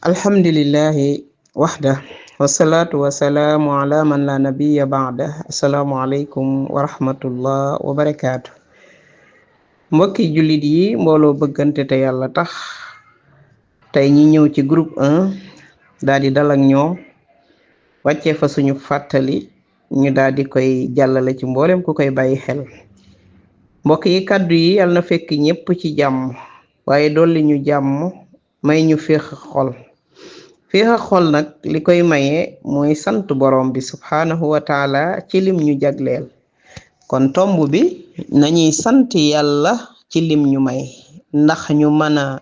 alhamdulillahi waxda wasalaatu wasalaamu ala man la nabiya baada. asalaamu aleykum wa rahmatullah wa barakaatu. mbokki jullit yi, mbooloo bëggante te yàlla tax, tey ñi ñëw ci groupe 1 daal di dal ak ñoom wàccee fa suñu fàttali, ñu daal di koy jàllale ci mboolem ku koy bàyyi xel. mbokk yi, kàddu yi yàlla na fekk ñépp ci jàmm, waaye dolli ñu jàmm, may ñu féex xol nag li koy maye mooy sant borom bi subhanahu wa taala ci lim ñu jagleel. kon tomb bi nañuy sant yàlla ci lim ñu may, ndax ñu mën a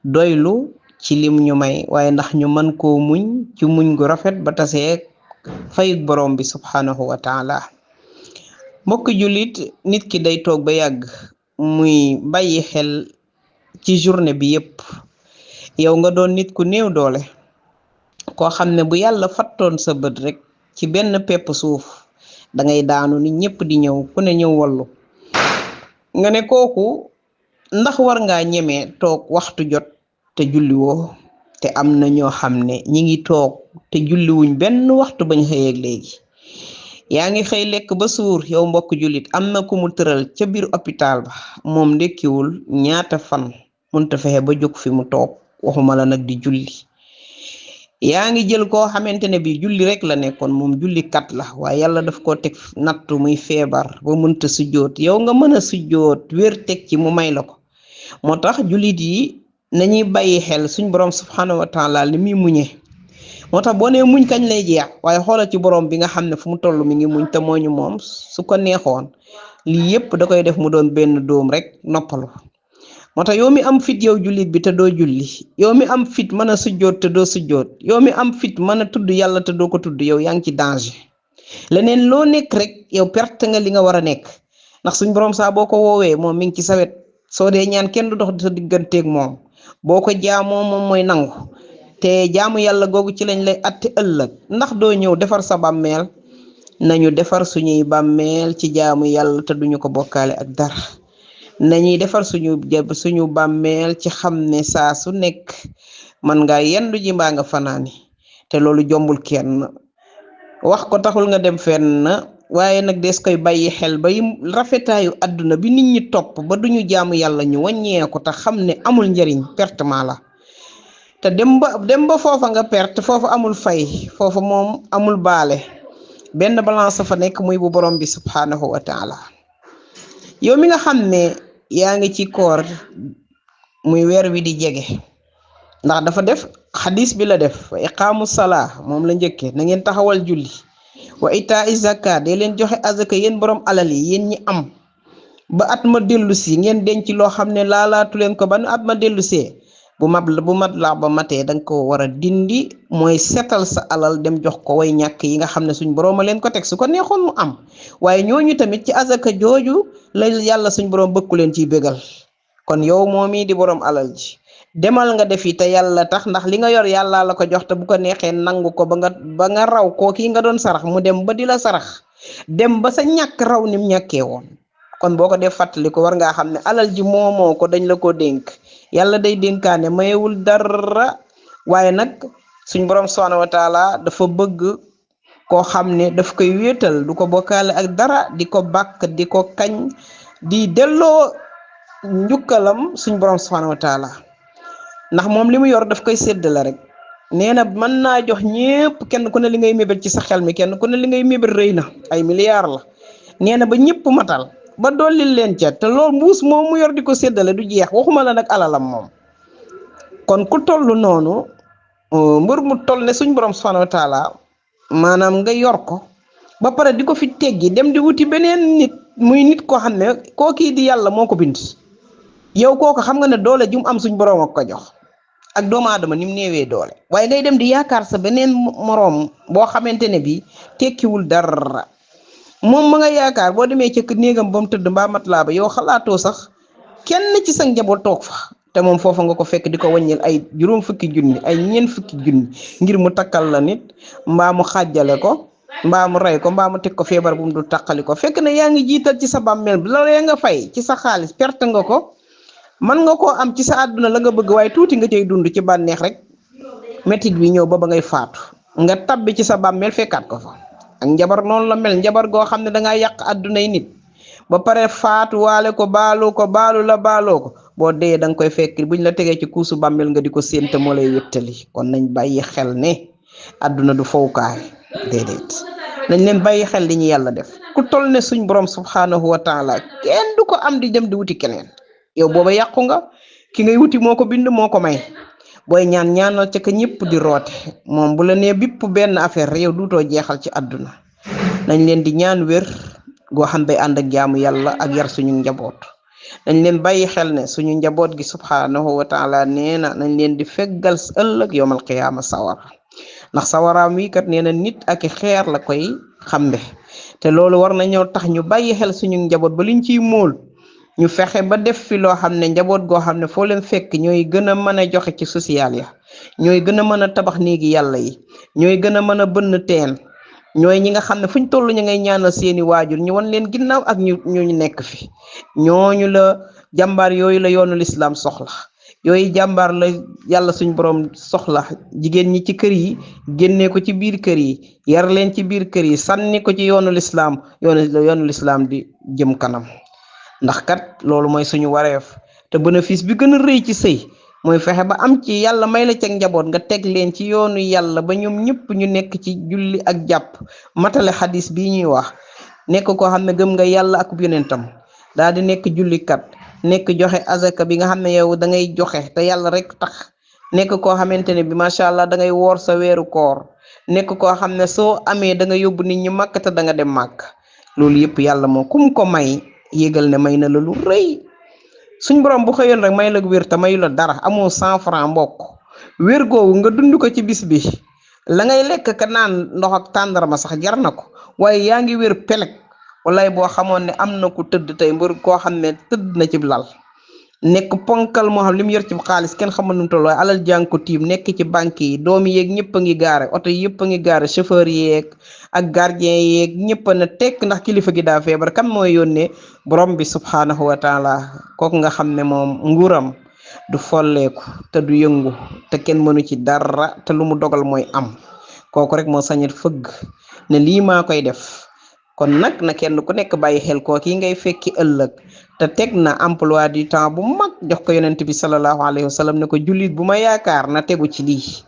doylu ci lim ñu may, waaye ndax ñu mën koo muñ ci muñ gu rafet ba tasee fayuk borom bi subhanahu wa taala. mbokk jullit, nit ki day toog ba yàgg muy bàyyi xel ci journée bi yépp. yow nga doon nit ku néew doole, koo xam ne bu yàlla fattoon sa bët rek ci benn pepp suuf dangay daanu, nit ñépp di ñëw, ku ne ñëw wallu nga ne kooku ndax war ngaa ñemee toog waxtu jot te julliwoo. te am na ñoo xam ne ñi ngi toog te julliwuñ benn waxtu bañ xëyeeg léegi. yaa ngi xëy lekk ba suur, yow mbokk jullit, am na ku mu tëral ca biir hôpital ba, moom ndekkiwul ñaata fan munta fexe ba jóg fi mu toog, waxuma la nag di julli. yaa ngi jël koo xamante ne bi julli rek la nekkoon, moom julli kat la, waaye yàlla daf koo teg nattu muy feebar ba mënta sujjoot, yow nga mën a sujjoot wér teg ci mu may la ko. moo tax jullit yi nañuy bàyyi xel suñ borom subhanahu wa taala li muy muñe. moo tax boo nee muñ kañ lay jeex, waaye xoolal ci borom bi nga xam ne fu mu toll mi ngi muñ, te moo ñu moom. su ko neexoon lii yépp da koy def mu doon benn dóom rek noppalu. moo tax yow mi am fit, yow jullit bi, te doo julli, yow mi am fit mën a sujjoot te doo sujjoot, yow mi am fit mën a tudd yàlla te doo ko tudd, yow yaa ngi ci danger. leneen loo nekk rek yow perte nga li nga war a nekk, ndax suñ borom saa boo ko woowee moom mi ngi ci sawet. soo dee ñaan kenn du dox sa digganteeg moom, boo ko jaamoo moom mooy nangu. te jaamu yàlla googu ci lañ lay atte ëllëg. ndax doo ñëw defar sa bàmmeel? nañu defar suñuy bàmmeel ci jaamu yàlla te duñu ko bokkaale ak dara. nañuy defar suñu bàmmeel ci xam ne saa su nekk man nga yendu ji mbaa nga fanaani, te loolu jombul kenn. wax ko taxul nga dem fenn, waaye nag des koy bàyyi xel ba rafetaayu àdduna bi nit ñi topp ba duñu jaamu yàlla ñu wàññeeku te xam ne amul njariñ, pertement la. te dem ba foofa nga perte, foofa amul fay, foofa moom amul baale. benn balance fa nekk, muy bu borom bi subhanahu wa taala. yow mi nga xam ne yaa ngi ci koor, muy weer wi di jege, ndax dafa def xadis bi la def, wa iqaamu salaa moom la njëkkee, na ngeen taxawal julli, wa itaa zakat, de leen joxe azaka yéen borom alal yi, yéen ñi am ba at ma dellu si ngeen denc loo xam ne laalaatu leen ko ba nu at ma dellu see. bu mat laa ba matee danga ko war a dindi, mooy setal sa alal dem jox ko way ñàkk yi nga xam ne suñ borom a leen ko teg, su ko neexoon mu am. waaye ñooñu tamit ci azaka jooju la yàlla suñ borom bëkku leen ciy bégal. kon yow moomii di borom alal ji, demal nga defi te yàlla tax, ndax li nga yor yàlla la ko jox, te bu ko neexee nangu ko ba nga raw koo kii nga doon sarax, mu dem ba di la sarax, dem ba sa ñàkk raw nim ñàkkee woon. kon boo ko def fàttali ko, war ngaa xam ne alal ji moomoo ko, dañ la ko dénk. yàlla day dénkaane, mayewul dara. waaye nag suñ borom subhanahu wa taala dafa bëgg koo xam ne daf koy wéetal, du ko bokkaale ak dara, di ko bàkk, di ko kañ, di delloo njukkalam suñ borom subhanahu wa taala. ndax moom li mu yor daf koy séddale rek. nee na mën naa jox ñépp, kenn ku ne li ngay mébét ci sa xel mi, kenn ku ne li ngay mébét rëy na, ay milliards la. nee na ba ñépp matal, ba dollil leen ca, te loolu mbuus moom mu yor di ko séddale du jeex, waxuma la nag alalam moom. kon ku toll noonu, mbër mu toll ne suñ borom subhanahu wa taala, maanaam nga yor ko ba pare di ko fi teggi dem di wuti beneen nit, muy nit koo xam ne kookii di yàlla moo ko bind. yow kooku xam nga ne doole ju mu am suñ borom ak ko jox, ak doomu aadama ni mu néewee doole, waaye ngay dem di yaakaar sa beneen moroom boo xamante ne bi tekkiwul dara. moom ma nga yaakaar boo demee ca néegam ba mu tëdd mbaa mat laa ba, yow xalaatoo sax kenn ci sa njaboot toog fa, te moom foofa nga ko fekk di ko wàññil ay juróom fukki junni, ay ñeent fukki junni, ngir mu takkal la nit, mbaa mu xàjjale ko, mbaa mu rey ko, mbaa mu teg ko feebar bu mu du takkali ko. fekk ne yaa ngi jiital ci sa bàmmeel bi la nga fay ci sa xaalis, perte nga ko. mën nga koo am ci sa àdduna la nga bëgg, waaye tuuti nga cay dund ci bànneex rek. métit bi ñëw ba ngay faatu nga tabbi ci sa bàmmeel fekkaat ko fa. ak njabar noonu la mel, njabar goo xam ne dangaa yàq addunay nit ba pare faatu waale ko baalu la baaloo ko boo dee da nga koy fekk buñ la tegee ci kuusu bàmmeel nga di ko séente moo lay wéttali. kon nañ bàyyi xel ne adduna du fowkaay, déedéet. nañ leen bàyyi xel li ñu yàlla def. ku toll ne suñ borom subhanahu wa taala kenn du ko am di dem di wuti keneen. yow booba yàqu nga, ki ngay wuti moo ko bind moo ko may. booy ñaanal ca ka ñëpp di roote moom bu la nee bipp benn affaire yow duutoo jeexal ci àdduna. nañ leen di ñaan wér goo xam day ànd ak jaamu yàlla ak yar suñu njaboot. nañ leen bàyyi xel ne suñu njaboot gi subhanahu wa taala nee na nañ leen di feggal ëllëg yowmal qiyaama sawara, ndax sawaraam wi kat nee na nit ak xeer la koy xambe. te loolu war na ñëw tax ñu bàyyi xel suñu njaboot ba liñ ciy móol ñu fexe ba def fi loo xam ne njaboot goo xam ne foo leen fekk ñooy gën a mën a joxe ci social ya, ñooy gën a mën a tabax néegi yàlla yi, ñooy gën a mën a bënn teen, ñooy ñi nga xam ne fuñ toll ñu ngay ñaanal seeni waajur ñu wan leen ginnaaw ak ñu nekk fi. ñooñu la jàmbaar yooyu la yoonu lislaam soxla, yooyu jàmbaar la yàlla suñ borom soxla. jigéen ñi ci kër yi génnee ko ci biir kër yi, yar leen ci biir kër yi, sànni ko ci yoonu lislaam, yoonu lislaam di jëm kanam. ndax kat loolu mooy suñu wareef. te bénéfice bi gën a rëy ci sëy mooy fexe ba am ci yàlla may la ca njaboot nga teg leen ci yoonu yàlla ba ñoom ñëpp ñu nekk ci julli ak jàpp matale xadis bii ñuy wax. nekk koo xam ne gëm nga yàlla ak yonentam, daal di nekk jullikat, nekk joxe azaka bi nga xam ne yow da ngay joxe te yàlla rek tax. nekk koo xamante ne bi macha allah da ngay woor sa weeru koor. nekk koo xam ne soo amee da nga yóbbu nit ñi màkk te da nga dem màkk. loolu yëpp yàlla moo kum ko may yégal ne may na la lu rëy. suñ borom bu xëyoon rek may la wér te mayu la dara, amoo 100 francs mbokk, wér googu nga dund ko ci bis bi, la ngay lekk ka naan ndox ak tàndarma sax jar na ko. waaye yaa ngi wér pelek. wallaay boo xamoon ne am na ku tëdd tey mbir koo xam ne tëdd na ci lal nekk ponkal moo xam li mu yor ci xaalis kenn xamul nu mu toll, waaye alal jàng ko tiim nekk ci banque yi, doomi yeeg ñëpp a ngi gaare, oto yëpp a ngi gaare, chauffeur yeeg ak gardien yeeg ñëpp a na tekk ndax kilifa gi daa feebar. kan mooy yónnee? borom bi subhanahu wa taala. kooku nga xam ne moom nguuram du folleeku te du yëngu te kenn mënu ci dara te lu mu dogal mooy am. kooku rek moo sañet fëgg ne lii maa koy def. kon nag na kenn ku nekk bàyyi xel kooki ngay fekki ëllëg te teg na emploi du temps bu mag jox ko yonent bi sallallahu alayhi wa sallam ne ko jullit bu ma yaakaar na tegu ci lii.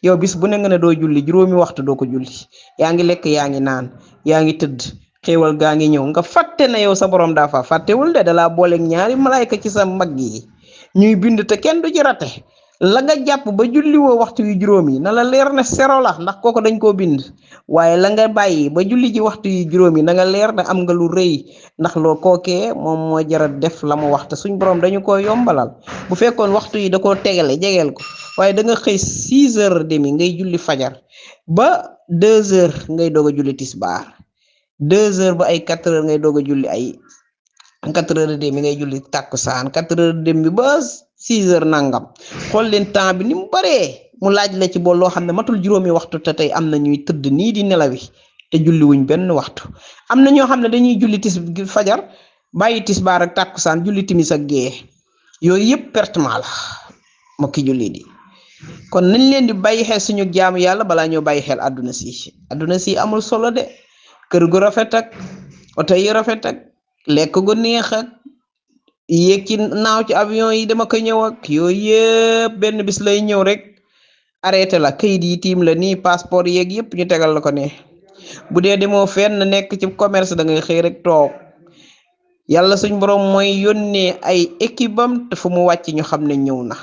yow bis bu ne nga ne doo julli juróomi waxtu doo ko julli, yaa ngi lekk yaa ngi naan yaa ngi tëdd, xéewal gaa ngi ñëw nga fàtte na yow sa borom daa fa fàttewul de, dalaa booleeg ñaari malaayka ci sa mag yi ñuy bind te kenn du ci rate. la nga jàpp ba julli woo waxtu yu juróom yi na la leer ne sero la, ndax kooku dañ koo bind. waaye la nga bàyyi ba julli ji waxtu yu juróom yi na nga leer ne am nga lu rëy, ndax loo kookee moom moo jara def la mu waxte suñ borom dañu ko yombalal. bu fekkoon waxtu yi da koo tegale jegeel ko, waaye da nga xëy 6h30 ngay julli fajar ba 2h ngay doog a julli tisbaar, 2h ba ay 4h ngay doog a julli ay 4h30 ngay julli takkusaan, 4h30 ba 6h nangam. xool leen temps bi ni mu baree, mu laaj la ci bool loo xam ne matul juróomi waxtu te tey am na ñuy tëdd nii di nelawi te julli wuñ benn waxtu. am na ñoo xam ne dañuy julli fajar bàyyi tisbaar ak takkusaan julli timis ak gée. yooyu yëpp pertement la mbokki julli di. kon nañ leen di bàyyi xel suñu jaamu yàlla balaa ñoo bàyyi xel àdduna si amul solo de. kër gu rafet ak oto yi rafet ak lekk gu neex ak yéeg ci naaw ci avion yi dama ko ñëw ak yooyu yëpp benn bis lay ñëw rek arrêté la, kayit yi tiim la nii, passeport yeeg yëpp ñu tegal la ko ne. bu dee demoo fenn nekk ci commerce da ngay xëy rek toog. yàlla suñ borom mooy yónnee ay équipe am te fu mu wàcc ñu xam ne ñëw na.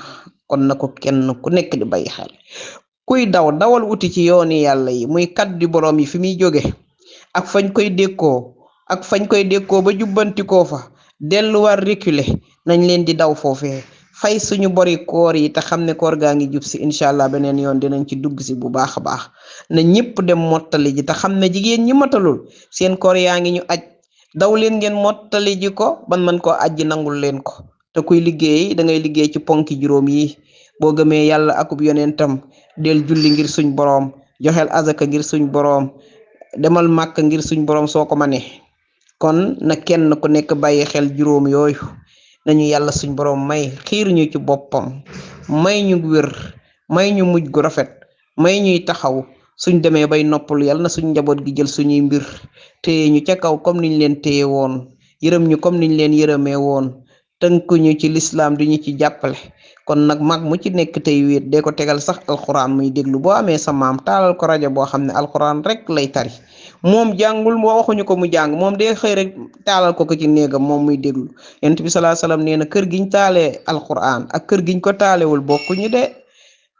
kon na ko kenn ku nekk di bàyyi xel. kuy dawal wuti ci yooni yàlla yi muy kaddu borom yi fi muy jóge ak fañ koy dékkoo ba jubbantikoo fa delluwaat reculer. nañ leen di daw foofee fay suñu bori koor yi te xam ne koor gaa ngi jub si incha allah beneen yoon dinañ ci dugg si bu baax a baax. na ñëpp dem mottali ji te xam ne jigéen ñi matalul seen koor yaa ngi ñu aj, daw leen ngeen mottali ji ko ban man koo ajji nangul leen ko. te kuy liggéey da ngay liggéey ci ponki juróom yi. boo gëmee yàlla akub yonentam del julli ngir suñ boroom, joxel azaka ngir suñ boroom, demal màkk ngir suñ boroom soo ko manee. kon na kenn ku nekk bàyyi xel juróom yooyu. nañu yàlla suñ boroom may xiir ñu ci boppam, may ñu wér, may ñu mujj gu rafet may ñuy taxaw suñ demee bay noppalu yàlla na suñ njaboot gi jël suñuy mbir téye ñu ca kaw comme niñ leen téye woon yërëm ñu comme niñ leen yërëmee woon tënkuñu ci lislaam di ñu ci jàppale kon nag mag mu ci nekk tey wéet dee ko tegal sax alxuraan muy déglu boo amee sa maam taalal ko rajo boo xam ne alxuraan rek lay tari moom jàngul moo waxuñu ko mu jàng moom dee xëy rek taalal ko ci néegam moom muy déglu yonent bi sallallahu alayhi wasallam nee na kër giñ taalee alxuraan ak kër giñ ko taalewul bokkuñu de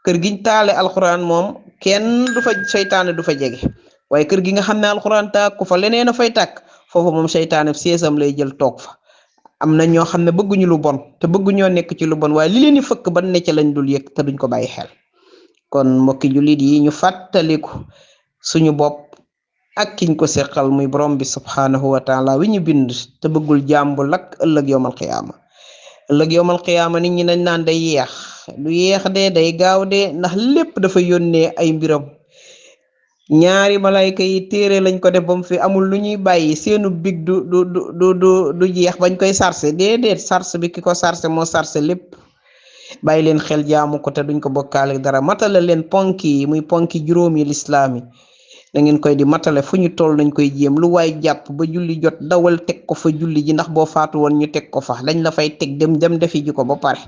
kër giñ taale alxuraan moom kenn du fa seytaane du fa jege waaye kër gi nga xam ne alxuraan tàkk ko fa leneen a fay tàkk foofu moom seytaane seesam lay jël toog fa am na ñoo xam ne bëgguñu lu bon te bëgguñoo nekk ci lu bon waaye li leen di fëkk ban ne ca lañ dul yëg te duñ ko bàyyi xel kon mbokki jullit yi ñu fàttaliku suñu bopp ak kiñ ko seqal muy borom bi subhanahu wa taala wi ñu bind te bëggul jàmbu lakk ëllëg yowmal qiyaama ëllëg yowmal qiyaama nit ñi nañ naan day yeex du yeex de day gaaw de ndax lépp dafa yónnee ay mbiram ñaari malayka yi téere lañ ko def ba mu fi amul lu ñuy bàyyi seenu big du jeex bañ koy sarse déedéet sarse bi ki ko sarse moo sarse lépp bàyyi leen xel jaamu ko te duñ ko bokkaale dara matale leen ponki yi muy ponki juróomi lislaam yi da ngeen koy di matale fu ñu toll nañ koy jéem lu waay jàpp ba julli jot dawal teg ko fa julli ji ndax boo faatu woon ñu teg ko fa dañ la fay teg dem defi ji ko ba pare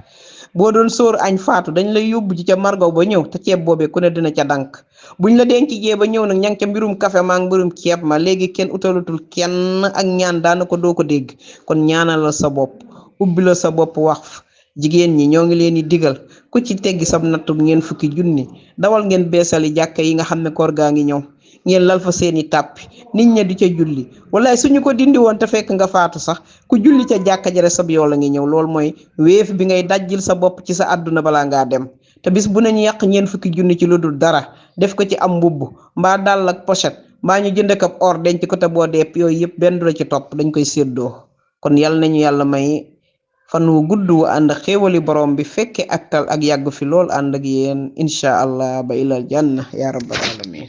boo doon sóor añ faatu dañ lay yóbbu ci ca margo ba ñëw te ceeb boobee ku ne dina ca dànk buñ la denc jee ba ñëw nag ña ngi ca mbirum café maa ngi mbirum ceeb ma léegi kenn utalatul kenn ak ñaan daana ko doo ko dégg kon ñaanal sa bopp ubbi la sa bopp wax jigéen ñi ñoo ngi leen di digal ku ci teggi sab nattum ngeen fukki junni dawal ngeen beesali jàkka yi nga xam ne koor gaa ngi ñëw ngeen lal fa seeni tàppi nit ña di ca julli walaay suñu ko dindi woon te fekk nga faatu sax ku julli ca jàkka jare sab yow la ngi ñëw loolu mooy wéef bi ngay dajjil sa bopp ci sa àdduna balaa ngaa dem te bis bu nañu yàq ñeen fukki junni ci lu dul dara def ko ci am mbubb mbaa dàll ak pochette mbaa ñu jënd ak or denc ko te boo deep yooyu yëpp benn du la ci topp dañ koy séddoo kon yàlla nañu yàlla may fan wu gudd wu ànd ak xéewali borom bi fekke ak tal ak yàgg fi lool ànd ak yéen incha allah ba ilal janna ya rabbal alamin